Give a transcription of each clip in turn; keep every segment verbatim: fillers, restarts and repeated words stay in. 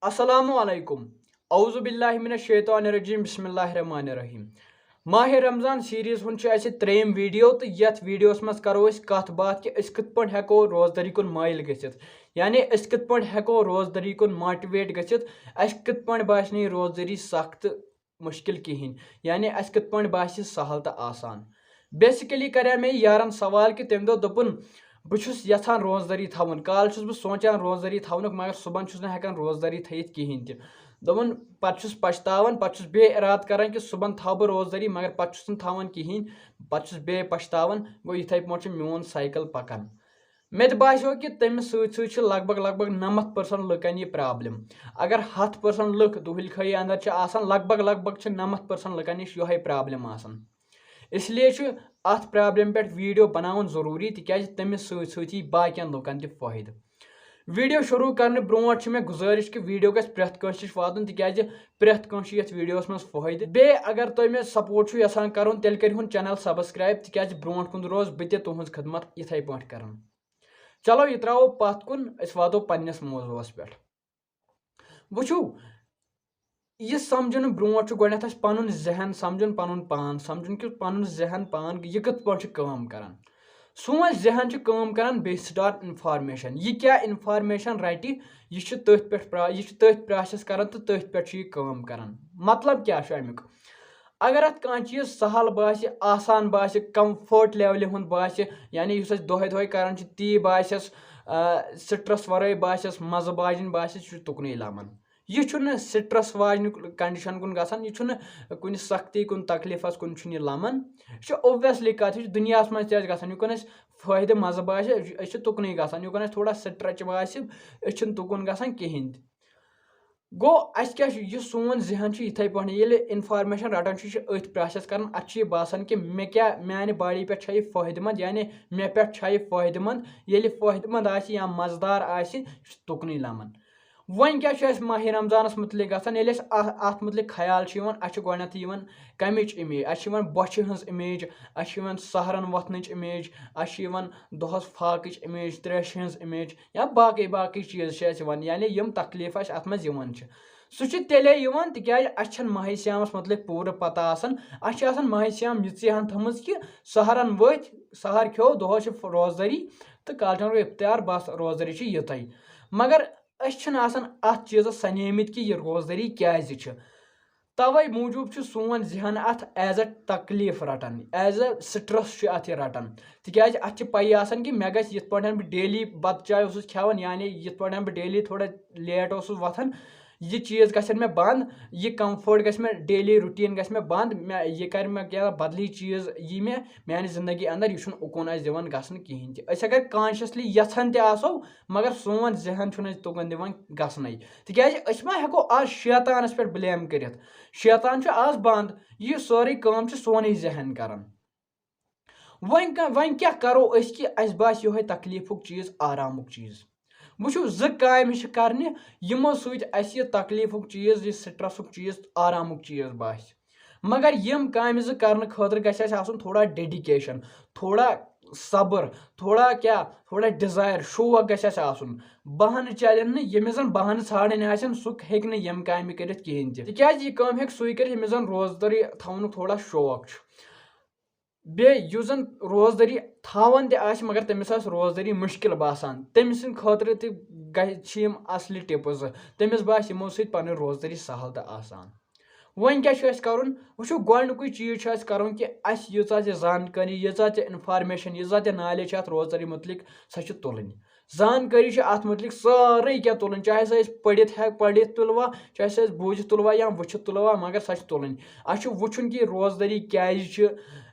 السلام علیکم۔ اعوذ باللہ من الشیطان الرجیم۔ بسم اللہ الرحمن الرحیم۔ ماہ رمضان سیریز ہُنٛد چھُ اَسہِ ترٛیٚیِم ویڈیو، تہٕ یَتھ ویڈیوَس منٛز کرو أسۍ کَتھ باتھ کہِ أسۍ کِتھ پٲٹھۍ ہٮ۪کو روزدٲری کُن مٲیِل گٔژھِتھ، یعنی أسۍ کِتھ پٲٹھۍ ہٮ۪کو روزدٲری کُن موٹیویٹ گٔژھِتھ، اَسہِ کِتھ پٲٹھۍ باسہِ نہٕ یہِ روزدٲری سخت تہٕ مُشکِل کِہیٖنۍ، یعنی اَسہِ کِتھ پٲٹھۍ باسہِ یہِ سہل تہٕ آسان۔ بیسِکٔلی کَریو مےٚ یارَن سوال کہِ تٔمۍ دوٚپ، دوٚپُن، بہٕ چھُس یَژھان روزدٲری تھاوُن، کالہٕ چھُس بہٕ سونٛچان روزدٲری تھاونُک، مگر صُبحن چھُس نہٕ ہٮ۪کان روزدٲری تھٲیِتھ کِہیٖنۍ تہِ۔ دوٚپُن، پَتہٕ چھُس پَشتاوان، پَتہٕ چھُس بیٚیہِ اِرادٕ کَران کہِ صُبحن تھاوٕ بہٕ روزدٲری، مگر پَتہٕ چھُس نہٕ تھاوان کِہیٖنۍ، پَتہٕ چھُس بیٚیہِ پَشتاوان۔ گوٚو، یِتھَے پٲٹھۍ چھُ میون سایکل پَکان۔ مےٚ تہِ باسیو کہِ تٔمِس سۭتۍ سۭتۍ چھِ لگ بگ، لگ بگ نَمَتھ پٔرسَنٛٹ لُکَن یہِ پرٛابلِم۔ اگر ہَتھ پٔرسَنٛٹ لُکھ دُہٕلۍ خٲہی اَندَر چھِ آسان، لگ بگ، لگ بگ چھِ نَمَتھ پٔرسَنٛٹ لُکَن نِش یِہوٚے پرٛابلِم آسان۔ اس لیے چھُ اَتھ پرٛابلِم پٮ۪ٹھ ویٖڈیو بَناوُن ضروٗری، تِکیٛازِ تٔمِس سۭتۍ سۭتۍ یی باقیَن لُکَن تہِ فٲیدٕ۔ ویٖڈیو شروٗع کرنہٕ برونٛٹھ چھِ مےٚ گُزٲرِش کہِ ویٖڈیو گژھِ پرٛٮ۪تھ کٲنٛسہِ نِش واتُن، تِکیٛازِ پرٛٮ۪تھ کٲنٛسہِ چھُ یَتھ ویٖڈیوَس منٛز فٲیدٕ۔ بیٚیہِ اگر تُہۍ مےٚ سپورٹ چھُو یَژھان کَرُن، تیٚلہِ کٔرِہُن چینل سبسکرایب، تِکیٛازِ برونٛٹھ کُن روز بہٕ تہِ تُہٕنٛز خدمت یِتھَے پٲٹھۍ کَران۔ چلو، یہِ ترٛاوو پَتھ کُن، أسۍ واتو پنٛنِس موضوعَس پٮ۪ٹھ۔ وٕچھِو، یہِ سَمجھُن برونٛٹھ چھُ گۄڈٕنٮ۪تھ اَسہِ پَنُن ذہن سَمجھُن، پَنُن پان سَمجھُن کہِ پَنُن ذہن پان یہِ کِتھ پٲٹھۍ چھُ کٲم کَران۔ سون ذہن چھُ کٲم کَران based on information۔ یہِ کیٛاہ information رَٹہِ، یہِ چھُ تٔتھۍ پٮ۪ٹھ پرٛا-، یہِ چھُ تٔتھۍ process کَران تہٕ تٔتھۍ پٮ۪ٹھ چھُ یہِ کٲم کَران۔ مطلب کیٛاہ چھُ اَمیُک؟ اگر اَتھ کانٛہہ چیٖز سہل باسہِ، آسان باسہِ، comfort levelہِ ہُنٛد باسہِ، یعنی یُس أسۍ دۄہَے دۄہَے کَران چھِ، تی باسٮ۪س، آ، stress وَرٲے باسٮ۪س، مَزٕ باجِنۍ باسٮ۪س، یہِ چھُ تُکنُے لَمان۔ یہِ چھُنہٕ stress واجنہِ condition کُن گژھان، یہِ چھُنہٕ کُنہِ سختی کُن، تکلیفس کُن چھُنہٕ یہِ لمان۔ یہِ چھُ obviously کتھ، یہِ چھُ دُنیاہس منٛز تہِ اَسہِ گژھان، یُکن اَسہِ فٲیدٕ مزٕ باسہِ، أسۍ چھِ تُکنُے گژھان، یُکن اَسہِ تھوڑا stretch باسہِ، أسۍ چھِنہٕ تُکُن گژھان کِہینۍ تہِ۔ گوٚو، اَسہِ کیٛاہ چھُ، یہِ سون ذہن چھُ یِتھَے پٲٹھۍ، ییٚلہِ information رٹان چھُ، یہِ چھُ أتھۍ process کران، اَتھ چھُ یہِ باسان کہِ مےٚ کیٛاہ، میانہِ body پٮ۪ٹھ چھا یہِ فٲیدٕ مند، یعنی مےٚ پٮ۪ٹھ چھا یہِ فٲیدٕ مند۔ ییٚلہِ فٲیدٕ مند آسہِ یا مزٕدار آسہِ، یہِ چھُ تُکنُے لمان۔ وۄنۍ کیٛاہ چھُ اَسہِ ماہِ رمضانَس مُتعلِق گژھان؟ ییٚلہِ اَسہِ اَ-، اَتھ مُتعلِق خیال چھُ یِوان، اَسہِ چھُ گۄڈٕنٮ۪تھٕے یِوان کَمِچ image؟ اَسہِ چھِ یِوان بۄچھِ ہٕنٛز image، اَسہِ چھِ یِوان سحرَن وۄتھنٕچ image، اَسہِ چھِ یِوان دۄہَس فاقٕچ image، ترٛیشہِ ہٕنٛز image یا باقٕے باقٕے چیٖز چھِ اَسہِ یِوان، یعنی یِم تکلیٖف اَسہِ اَتھ منٛز یِوان چھِ۔ سُہ چھُ تیٚلے یِوان، تِکیٛازِ اَسہِ چھَنہٕ ماہِ صیامَس مُتعلِق پوٗرٕ پَتہ آسان۔ اَسہِ چھِ آسان ماہِ صیام یِژٕے ہَن تھٲومٕژ کہِ سحرَن ؤتھۍ، سحر کھیوٚو، دۄہَس چھِ روزدٔری تہٕ کالچَن گوٚو اِفطار، بَس روزدٔری چھِ یِژٕے۔ مگر أسۍ چھِنہٕ آسان اَتھ چیٖزَس سَنیمٕتۍ کہِ یہِ روزدٔری کیٛازِ چھِ۔ تَوَے موٗجوٗب چھُ سون ذہن اَتھ as a تکلیٖف رَٹان، as a stress چھُ اَتھ یہِ رَٹان۔ تِکیٛازِ اَتھ چھِ پَیی آسان کہِ مےٚ گژھِ یِتھ پٲٹھۍ بہٕ daily بَتہٕ چاے اوسُس کھٮ۪وان، یعنی یِتھ پٲٹھۍ بہٕ daily تھوڑا late اوسُس وۄتھان، یہِ چیٖز گژھن مےٚ بنٛد، یہِ comfort گژھِ مےٚ، daily routine گژھِ مےٚ بنٛد، مےٚ، یہِ کَرِ مےٚ کینٛہہ بدلی چیٖز یی مےٚ میٛانہِ زندگی اندر، یہِ چھُنہٕ اُکُن اَسہِ دِوان گژھنہٕ کِہیٖنۍ تہِ۔ أسۍ اگر consciously یَژھان تہِ آسو، مگر سون ذہن چھُنہٕ اَسہِ تُکُن دِوان گژھنَے، تِکیٛازِ أسۍ ما ہٮ۪کو آز شیطانَس پٮ۪ٹھ blame کٔرِتھ؟ شیطان چھُ آز بنٛد، یہِ سٲرٕے کٲم چھُ سونُے ذہن کران۔ وۄنۍ کا-، وۄنۍ کیٛاہ کرو أسۍ کہِ اَسہِ باسہِ یِہوٚے تکلیٖفُک چیٖز، آرامُک چیٖز؟ وٕچھِو، زٕ کامہِ چھِ کرنہِ، یِمو سۭتۍ اَسہِ یہِ تکلیٖفُک چیٖز، یہِ stressُک چیٖز، آرامُک چیٖز باسہِ۔ مگر یِم کامہِ زٕ کرنہٕ خٲطرٕ گژھِ اَسہِ آسُن تھوڑا dedication، تھوڑا صبر، تھوڑا کیٛاہ، تھوڑا desire، شوق گژھِ اَسہِ آسُن۔ بہانہٕ چلن نہٕ، ییٚمِس زن بہانہٕ ژھانڈٕنۍ آسن، سُہ ہیٚکہِ نہٕ یِم کامہِ کٔرِتھ کِہینۍ تہِ، تِکیٛازِ یہِ کٲم ہیٚکہِ سُے کٔرِتھ، ییٚمِس زن روزدٲری تھاونُک تھوڑا شوق چھُ۔ بیٚیہِ یُس زَن روزدٲری تھاوان تہِ آسہِ، مگر تٔمِس آسہِ روزدٲری مُشکِل باسان، تٔمۍ سٕنٛدِ خٲطرٕ تہِ گژھِ، چھِ یِم اَصلہِ ٹِپٕس زٕ۔ تٔمِس باسہِ یِمو سۭتۍ پَنٕنۍ روزدٲری سَہَل تہٕ آسان۔ وۄنۍ کیٛاہ چھُ اَسہِ کَرُن؟ وٕچھِو، گۄڈٕنیُکُے چیٖز چھُ اَسہِ کَرُن کہِ اَسہِ ییٖژاہ تہِ زانکٲری، ییٖژاہ تہِ information، ییٖژاہ تہِ knowledge چھِ اَتھ روزدٲری مُتعلِق، سۄ چھِ تُلٕنۍ۔ زانکٲری چھِ اَتھ مُتعلِق سٲرٕے کینٛہہ تُلٕنۍ، چاہے سۄ أسۍ پٔرِتھ ہٮ۪کھ، پٔرِتھ تُلوا، چاہے سۄ أسۍ بوٗزِتھ تُلوا یا وٕچھِتھ تُلوا، مگر سۄ چھِ تُلٕنۍ۔ اَسہِ چھُ وٕچھُن کہِ یہِ روزدٲری کیٛازِ چھِ،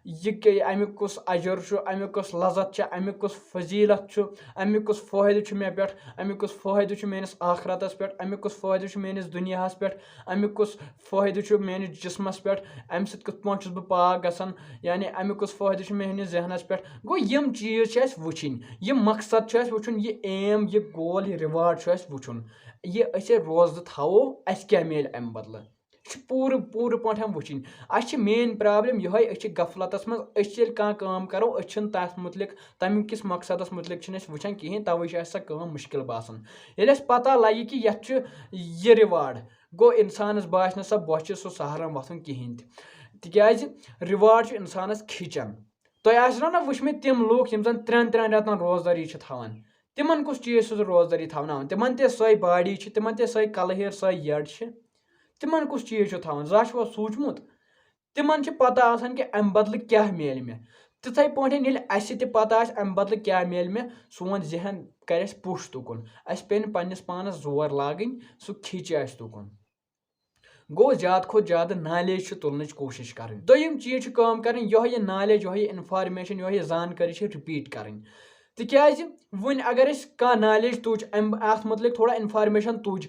یہِ کہِ-، اَمیُک کُس اجر چھُ، اَمیُک کُس لذت چھُ، اَمیُک کُس فضیلت چھُ، اَمیُک کُس فٲیدٕ چھُ مےٚ پٮ۪ٹھ، اَمیُک کُس فٲیدٕ چھُ میٛٲنِس آخرتَس پٮ۪ٹھ، اَمیُک کُس فٲیدٕ چھُ میٛٲنِس دُنیاہَس پٮ۪ٹھ، اَمیُک کُس فٲیدٕ چھُ میٛٲنِس جسمَس پٮ۪ٹھ، اَمہِ سۭتۍ کِتھ پٲٹھۍ چھُس بہٕ پاک گژھان، یعنی اَمیُک کُس فٲیدٕ چھُ میٛٲنِس ذہنَس پٮ۪ٹھ۔ گوٚو، یِم چیٖز چھِ اَسہِ وٕچھِنۍ، یہِ مقصد چھُ اَسہِ وٕچھُن، یہِ aim، یہِ goal، یہِ reward چھُ اَسہِ وٕچھُن۔ یہِ أسۍ روزٕ تھاوو، اَسہِ کیٛاہ میلہِ اَمہِ بدلہٕ؟ یہِ چھِ پوٗرٕ پوٗرٕ پٲٹھۍ وٕچھِنۍ۔ اَسہِ چھِ مین پرابلم یِہوٚے، أسۍ چھِ غفلتس منٛز۔ أسۍ ییٚلہِ کانٛہہ کٲم کرو، أسۍ چھِنہٕ تَتھ مُتعلِق، تَمیُک کِس مقصدس مُتعلِق چھِنہٕ أسۍ وٕچھان کِہیٖنۍ، تَوَے چھِ اَسہِ سۄ کٲم مُشکِل باسان۔ ییٚلہِ اَسہِ پتہ لگہِ کہِ یَتھ چھُ یہِ ریواڑ، گوٚو اِنسانَس باسہِ نہٕ سۄ بۄچھِ سُہ سہرن وۄتھُن کِہیٖنۍ تہِ، تِکیٛازِ ریواڑ چھُ اِنسانَس کھِچان۔ تۄہہِ آسہِ نا وٕچھمٕتۍ تِم لُکھ یِم زَن ترٛٮ۪ن ترٛٮ۪ن رٮ۪تَن روزدٲری چھِ تھاوان؟ تِمَن کُس چیٖز چھُ روزدٲری تھاوناوان؟ تِمَن تہِ سۄے باڈی چھِ، تِمَن تہِ سۄے کَلہٕ ہیر، سۄے یٔڈ چھِ۔ تِمَن کُس چیٖز چھُ تھاوان؟ زانٛہہ چھُوا سوٗنٛچمُت؟ تِمَن چھِ پَتہ آسان کہِ اَمہِ بدلہٕ کیٛاہ میلہِ مےٚ۔ تِتھَے پٲٹھۍ ییٚلہِ اَسہِ تہِ پَتہ آسہِ اَمہِ بدلہٕ کیٛاہ میلہِ مےٚ، سون ذہن کَرِ اَسہِ push تُکُن۔ اَسہِ پیٚیہِ نہٕ پنٛنِس پانَس زور لاگٕنۍ، سُہ کھِچہِ اَسہِ تُکُن۔ گوٚو زیادٕ کھۄتہٕ زیادٕ نالیج چھِ تُلنٕچ کوٗشِش کَرٕنۍ۔ دوٚیِم چیٖز چھِ کٲم کَرٕنۍ، یۄہَے یہِ نالیج، یۄہَے یہِ اِنفارمیشَن، یۄہَے یہِ زانکٲری چھِ رِپیٖٹ کَرٕنۍ۔ تِکیٛازِ وۄنۍ اگر أسۍ کانٛہہ نالیج تُج، اَمہِ اَتھ مُتعلِق تھوڑا اِنفارمیشَن تُج،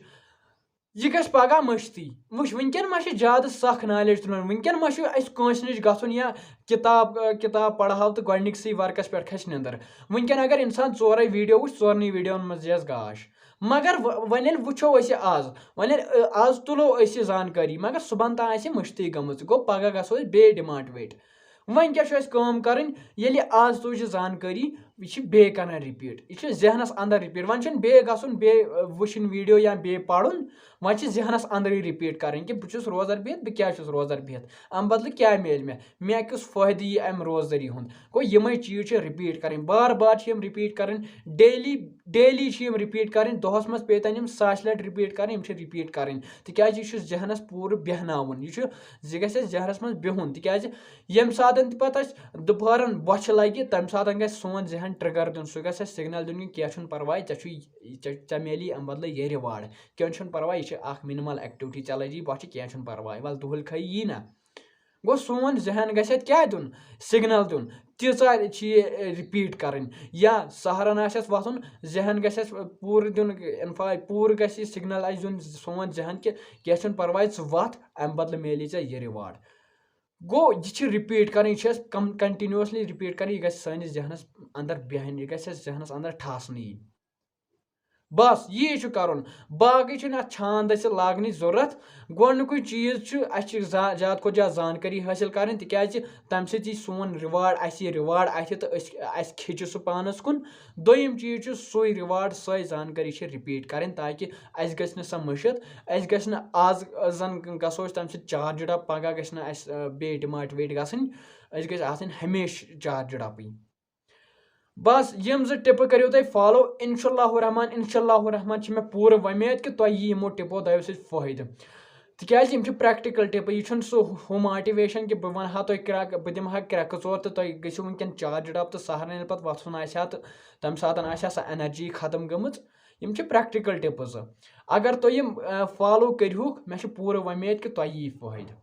یہِ گژھِ پَگاہ مٔشتٕے۔ وٕچھ، وٕنکٮ۪ن ما چھِ زیادٕ سَخ نالیج تُلان؟ وٕنکٮ۪ن ما چھُ اَسہِ کٲنٛسہِ نِش گژھُن یا کِتاب، کِتاب پَرہاو تہٕ گۄڈٕنِکسٕے ورقَس پٮ۪ٹھ کھَسہِ نِندٕر؟ وٕنکٮ۪ن اگر اِنسان ژورَے ویٖڈیو وٕچھ، ژورنٕے ویٖڈیوَن منٛز یِیَس گاش۔ مگر و-، وۄنۍ ییٚلہِ وٕچھو أسۍ یہِ آز، وۄنۍ ییٚلہِ، ٲ، آز تُلو أسۍ یہِ زانکٲری، مگر صُبحن تام آسہِ یہِ مٔشتٕے گٔمٕژ، گوٚو پَگاہ گژھو أسۍ بیٚیہِ demotivate۔ وۄنۍ کیٛاہ چھُ اَسہِ کٲم کَرٕنۍ؟ ییٚلہِ آز تُج یہِ زانکٲری، یہِ چھِ بیٚیہِ کَران رِپیٖٹ، یہِ چھِ ذہنَس اَندَر رِپیٖٹ۔ وۄنۍ چھُنہٕ بیٚیہِ گژھُن، بیٚیہِ، ٲ، وٕچھِنۍ ویٖڈیو یا بیٚیہِ پَرُن، وۄنۍ چھِ ذہنَس اَندَرٕے رِپیٖٹ کَرٕنۍ کہِ بہٕ چھُس روزدَر بِہِتھ، بہٕ کیٛازِ چھُس روزدَر بِہِتھ؟ اَمہِ بدلہٕ کیٛاہ میلہِ مےٚ؟ مےٚ کُس فٲیدٕ یی اَمہِ روزدٔری ہُنٛد؟ گوٚو، یِمَے چیٖز چھِ رِپیٖٹ کَرٕنۍ، بار بار چھِ یِم رِپیٖٹ کَرٕنۍ، daily، daily چھِ یِم رِپیٖٹ کَرٕنۍ، دۄہَس منٛز پیٚیہِ تَن یِم ساسہِ لَٹہِ رِپیٖٹ کَرٕنۍ، یِم چھِ رِپیٖٹ کَرٕنۍ، تِکیٛازِ یہِ چھُ ذہنَس پوٗرٕ بیٚہناوُن، یہِ چھُ، یہِ گژھِ اَسہِ ذہنَس منٛز بِہُن، تِکیٛازِ ییٚمہِ ساتَن تہِ پَتہٕ اَسہِ دُپہرَن بۄچھِ لَگہِ، تَمہِ ساتَن گژھِ سون ذہن trigger دیُن، سُہ گژھِ اَسہِ signal دیُن کہِ کینٛہہ چھُنہٕ پَرواے، ژےٚ چھُے، ژےٚ، ژےٚ میلی اَمہِ بدلہٕ یہِ reward، کینٛہہ چھُنہٕ پَرواے، یہِ چھِ اَکھ minimal activity، ژےٚ لَجی بۄچھِ، کینٛہہ چھُنہٕ پَرواے، وَلہٕ دُہُل کھَے یی نہ۔ گوٚو سون ذہن گژھِ اَتہِ کیٛاہ دیُن؟ Signal دیُن۔ تیٖژاہ چھِ یہِ، اے، repeat کَرٕنۍ۔ یا سحرَن آسہِ اَسہِ وۄتھُن، ذہن گژھِ اَسہِ پوٗرٕ دیُن، اِنفا-، پوٗرٕ گژھِ یہِ signal اَسہِ دیُن سون ذہن کہِ کینٛہہ چھُنہٕ پَرواے، ژٕ وۄتھ، اَمہِ بدلہٕ میلی ژےٚ یہِ reward۔ گوٚو یہِ چھِ repeat کَرٕنۍ، یہِ چھِ اَسہِ کَم-، continuously repeat کَرٕنۍ، یہِ گژھِ سٲنِس ذہنَس اَندَر بیٚہٕنۍ، یہِ گژھِ اَسہِ ذہنَس اَندَر ٹھاسنہٕ یِنۍ۔ بَس یی چھُ کَرُن، باقٕے چھُنہٕ اَتھ چھان دٔسِل لاگنٕچ ضوٚرَتھ۔ گۄڈٕنیُکُے چیٖز چھُ، اَسہِ چھِ زا-، زیادٕ کھۄتہٕ زیادٕ زانکٲری حٲصِل کَرٕنۍ، تِکیٛازِ تَمہِ سۭتۍ یی سون reward، اَسہِ یی reward اَتھِ تہٕ أسۍ، اَسہِ کھِچہِ سُہ پانَس کُن۔ دوٚیِم چیٖز چھُ سُے reward، سۄے زانکٲری چھِ repeat کَرٕنۍ، تاکہِ اَسہِ گژھِ نہٕ سۄ مٔشِتھ۔ اَسہِ گژھِ نہٕ آز زَن گژھو أسۍ تَمہِ سۭتۍ charged up، پَگاہ گژھِ نہٕ اَسہِ، آ، بیٚیہِ demotivate گژھٕنۍ۔ أسۍ گژھِ آسٕنۍ ہمیشہِ charged upٕے۔ بَس یِم زٕ ٹِپہٕ کٔرِو تُہۍ follow، اِنشاء اللہ الرحمن، اِنشاء اللہ الرحمن چھِ مےٚ پوٗرٕ وۄمید کہِ تۄہہِ یی یِمو ٹِپو دۄیو سۭتۍ فٲیدٕ۔ تِکیٛازِ یِم چھِ practical ٹِپہٕ، یہِ چھُنہٕ سُہ ہُہ motivation کہِ بہٕ وَنہٕ ہا تۄہہِ کرٛٮ۪کہٕ، بہٕ دِمہٕ ہا کرٛٮ۪کہٕ ژور تہٕ تۄہہِ گٔژھِو وٕنکٮ۪ن charged up تہٕ سحرَن ییٚلہِ پَتہٕ وۄتھُن آسہِ ہا تہٕ تَمہِ ساتَن آسہِ ہا سۄ energy ختم گٔمٕژ۔ یِم چھِ practical ٹِپہٕ زٕ۔ اگر تُہۍ یِم، اَ، follow کٔرِہُکھ، مےٚ چھِ پوٗرٕ وۄمید کہِ تۄہہِ یی فٲیدٕ۔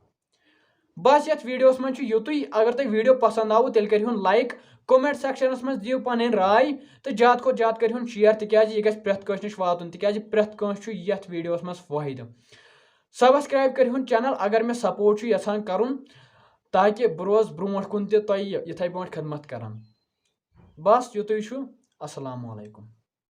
بَس یَتھ ویٖڈیوَس منٛز چھُ یُتُے۔ اگر تۄہہِ ویٖڈیو پَسنٛد آوٕ، تیٚلہِ کٔرِہُن like، comment sectionَس منٛز دِیِو پَنٕنۍ راے تہٕ زیادٕ کھۄتہٕ زیادٕ کٔرِہُن share، تِکیٛازِ یہِ گژھِ پرٛٮ۪تھ کٲنٛسہِ نِش واتُن، تِکیٛازِ پرٛٮ۪تھ کٲنٛسہِ چھُ یَتھ ویٖڈیوَس منٛز فٲیدٕ۔ Subscribe کٔرِہُن channel اگر مےٚ support چھُ یَژھان کَرُن، تاکہِ بہٕ روزٕ برٛونٛٹھ کُن تہِ تۄہہِ یِتھَے پٲٹھۍ خدمت کَران۔ بَس یُتُے چھُ۔ السلام علیکم۔